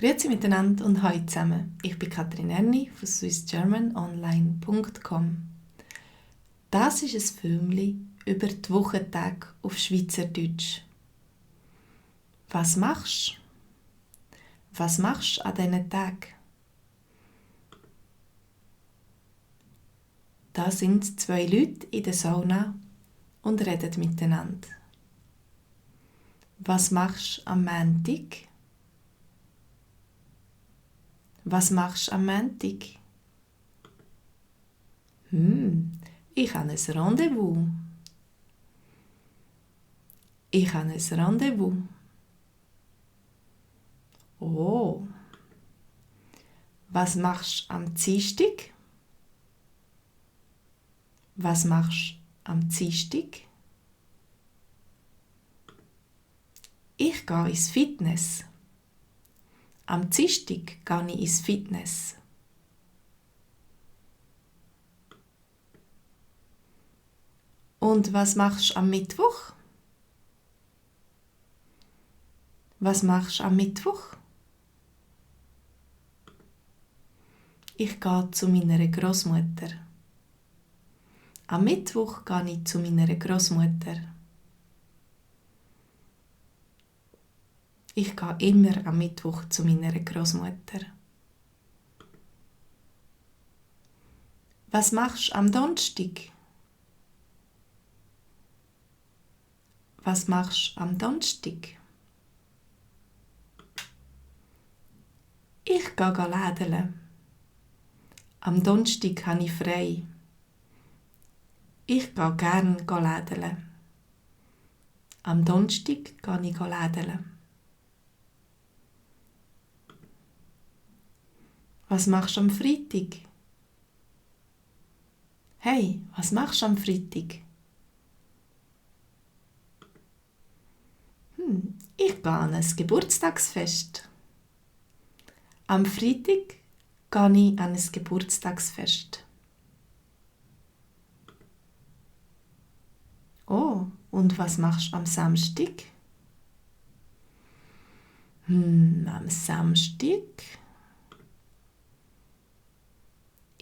Grüezi miteinander und hallo zusammen. Ich bin Katrin Erni von swissgermanonline.com. Das ist ein Filmchen über die Wochentage auf Schweizerdeutsch. Was machst du? Was machst du an diesen Tagen? Da sind zwei Leute in der Sauna und reden miteinander. Was machst du am Montag? Was machst du am Montag? Ich habe ein Rendezvous. Ich habe ein Rendezvous. Oh. Was machst du am Dienstag? Was machst du am Dienstag? Ich gehe ins Fitness. Am Dienstag gehe ich ins Fitness. Und was machst du am Mittwoch? Was machst du am Mittwoch? Ich gehe zu meiner Großmutter. Am Mittwoch gehe ich zu meiner Großmutter. Ich gehe immer am Mittwoch zu meiner Großmutter. Was machst du am Donnerstag? Was machst du am Donnerstag? Ich gehe lädeln. Am Donnerstag habe ich frei. Ich gehe gerne lädeln. Am Donnerstag gehe ich lädeln. Was machst du am Freitag? Hey, was machst du am Freitag? Ich gehe an ein Geburtstagsfest. Am Freitag gehe ich an ein Geburtstagsfest. Oh, und was machst du am Samstag? Am Samstag?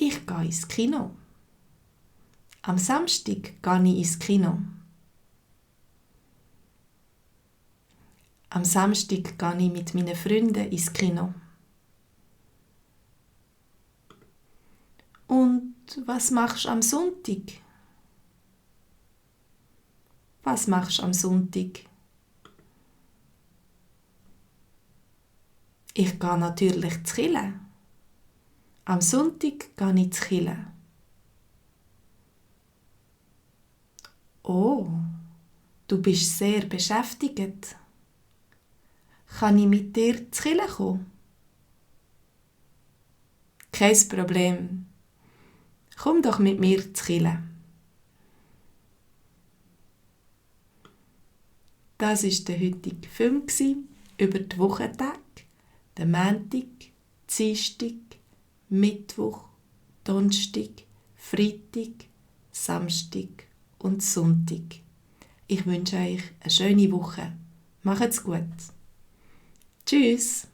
Ich gehe ins Kino. Am Samstag gehe ich ins Kino. Am Samstag gehe ich mit meinen Freunden ins Kino. Und was machst du am Sonntag? Was machst du am Sonntag? Ich gehe natürlich zu Kirche. Am Sonntag gehe ich zu Kirche. Oh, du bist sehr beschäftigt. Kann ich mit dir zu Kirche kommen? Kein Problem. Komm doch mit mir zu Kirche. Das war der heutige Film über die Wochentage, den Montag, Dienstag, Mittwoch, Donnerstag, Freitag, Samstag und Sonntag. Ich wünsche euch eine schöne Woche. Macht's gut. Tschüss.